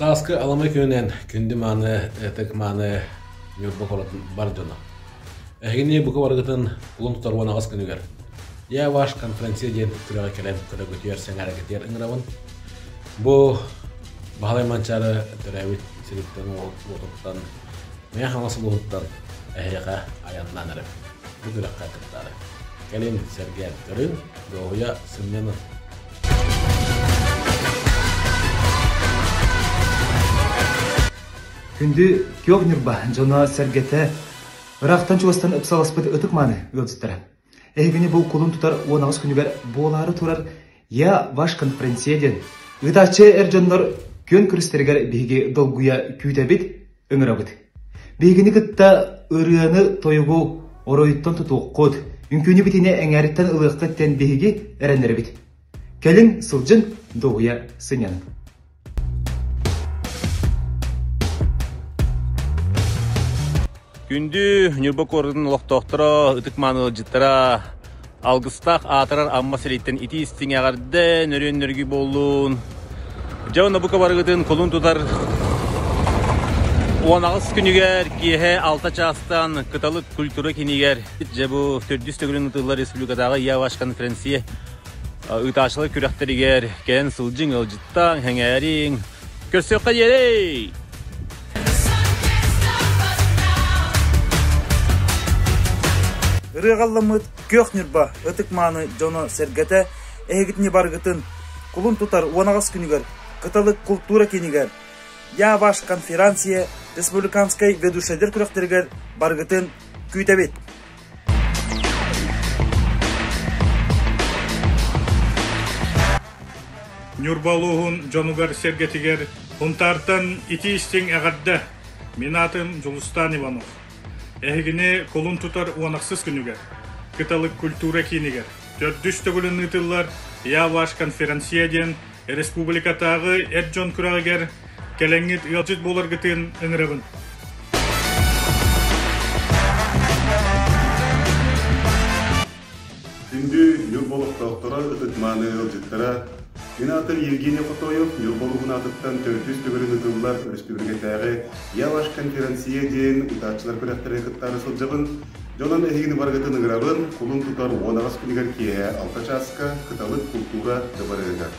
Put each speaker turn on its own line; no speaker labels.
Сааскы аламай күнүнэн күндү мааны, ытык мааны Ньурба куоратын бар дьоно. Эһигини бука барыгытын кулун тутар 18 күнүгэр Я ваш конференция диэн күрэҕи кэлэн көрөгүтүгэр сэҥээрэгитигэр ыҥырабын. Бу Баһылай Манчаары төрөөбүт сириттэн уотуттан Мэҥэ Хаҥалас улууһуттан эһиэхэ айаннаан эрэбит. Бу күрэххэ кыттаары. Кэлин сэргээн көрүҥ, дуоһуйа сынньанын.
Күндү Күөх Ньурба дьоно-сэргэтэ ыраахтан-чугастан ыпсаласпыт ытык-мааны ыалдьыттара. Эһигини бу кулун тутар 18 күнүгэр буолаары турар «Я ваш конференция» диэн ыытааччы эр дьоннор күөн күрүстэригэр биһиги долгуйа күүтэбит, ыҥырабыт. Биһигини кытта ырыаны-тойугу оройуттан тутуоххут, үҥкүүнү-битини эҥээриттэн ылыаххыт диэн биһиги эрэннэрэбит. Кэлиҥ, сылдьын, дуоһуйа сынньаныҥ.
Күндү Ньурба куоратын олохтоохторо, ытык-мааны ыалдьыттара, алгыстаах аатырар Амма сириттэн итии истиҥ эҕэрдэ, нөрүөн нөргүй буоллун. Дьэ уонна бука барыгытын кулун тутар 18 күнүгэр киэһэ 6 чаастан Кыталык культура киинигэр дьэ бу төрдүс төгүлүн ыытыллар республикатааҕы Я конференция ыытааччылар күрэхтэригэр кэлэн сылдьыҥ, ыалдьыттааҥ, сэҥээриҥ. Көрсүөххэ диэри!
Ырыаҕалламмыт Күөх Ньурба ытык-мааны дьоно-сэргэтэ эһигитини барыгытын кулун тутар 18 күнүгэр Кыталык култуура киинигэр Я ваш конференция республиканскай ведущайдар күрэхтэригэр барыгытын күүтэбит!
Ньурба улууһун дьонугар-сэргэтигэр Һунтаартан итии-истиҥ эҕэрдэ! Мин аатым Дьулустаан Иванов. Эһигини кулун тутар 18 күнүгэр Кыталык культура киинигэр төрдүс төгүлүн ыытыллар «Я ваш конференция» диэн республикатааҕы эр дьон күрэҕигэр кэлэҥҥит ыалдьыт буоларгытын ыҥырабын.
Күндү Ньурба олохтоохторо, ытык-мааны ыалдьыттара, мин аатым Евгений Хотоев, Ньурба улууһун аатыттан төрдүс төгүлүн ыытыллар өрөспүүбүлүкэтээҕи Я ваш конференция диэн ыытааччылар күрэхтэригэр кыттаары сылдьабын. Дьонон эһигини барыгытын ыҥырабын, кулун тутар 18 күнүгэр киэһэ 6 чааска Кыталык култуура дыбарыаһыгар.